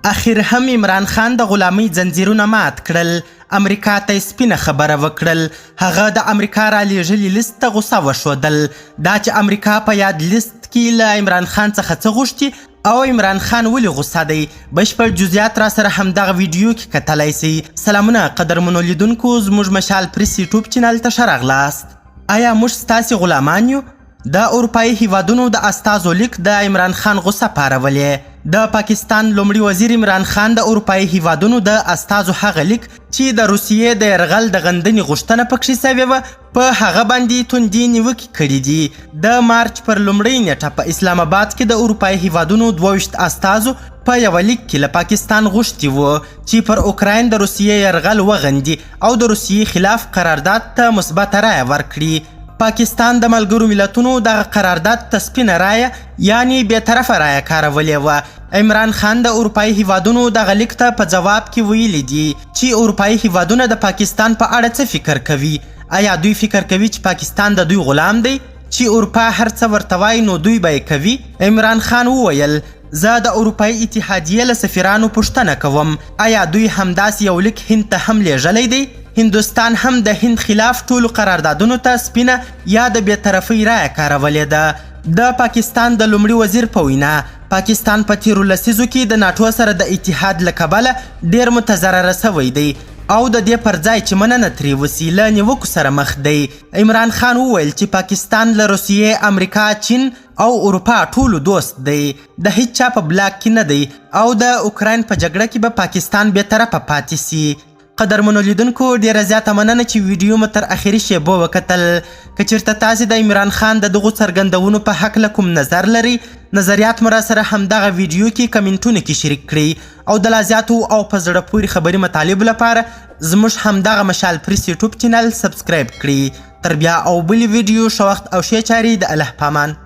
اخر هم عمران خان د غلامۍ ځنځیرونه مات کړل، امریکا ته یې سپینه خبره وکړل، هغه د امریکا رالیږلي لیست ته غوسه وښودل. دا چې امریکا په یاد لیست کې له عمران خان څخه څه غوښتي او عمران خان ولې غوسه دی، بشپړ جزئیات راسره همدغه ویډیو کې کتلی سئ. سلامونه قدرمنو لیدونکو، زموږ مشال پریس یوټیوب چینل ته ښه راغلاست. ایا موږ ستاسې غلامان یو؟ د اروپايي هیوادونو د استازو لیک د عمران خان غوسه پارولې. د پاکستان لومړي وزیر عمران خان د اروپايي هیوادونو د استازو هغه لیک چې د روسیې د یرغل د غندنې غوښتنه پکښې سوې وه، په هغه باندې توندې نیوکې کړې دي. د مارچ پر لومړۍ نیټه په اسلام اباد کې د اروپايي هیوادونو 22 استازو په یوه لیک کې له پاکستان غوښتي وو چې پر اوکراین د روسیې یرغل وغندي او د روسیې خلاف قرارداد ته مثبته رایه ورکړي. پاکستان د ملګرو ملتونو دغه قرارداد ته سپینه رایه یعنی بې طرفه رایه کارولې وه. عمران خان د اروپایي هیوادونو دغه لیک ته په ځواب کې ویلي دي چې اروپایي هیوادونه د پاکستان په اړه څه فکر کوي؟ ایا دوی فکر کوي چې پاکستان د دوی غلام دی؟ چې اروپا هر څه ورته وایي نو دوی به یې کوي؟ عمران خان وویل، زه د اروپایي اتحادیې له سفیرانو پوښتنه کوم، ایا دوی همداسې یو لیک هند ته هم لیږلی دی؟ هندوستان هم د هند خلاف ټولو قراردادونو ته سپینه یا د بې طرفۍ رایه کارولې ده. د پاکستان د لومړي وزیر په وینا، پاکستان په تیرو لسیزو کې د ناټو سره د اتحاد له کبله ډیر متضرره شوی دی او د دې پر ځای چې مننه ترې وسي، له نیوکو سره مخ دی. عمران خان وویل چې پاکستان له روسیې، امریکا، چین او اروپا ټولو دوست دی، د هیچا په بلاک کې نه دی او د اوکراین په جګړه کې به پاکستان بې طرفه پاتې سي. قدرمنو لیدونکو، ډیره زیاته مننه چې ویډیو مو تر اخري شیبو وکتل. که چیرته تاسې د عمران خان د دغو څرګندونو په هکله کوم نظر لرئ، نظریات مو راسره همدغه ویډیو کې کمنټونو کې شریک کړئ او د لا زیاتو او په زړه پورې خبري مطالبو لپاره زموږ همدغه مشال پریس یوټیوب چینل سبسکرایب کړئ. تر بیا او بلې ویډیو، ښه وخت او ښې چارې، د الله پامان.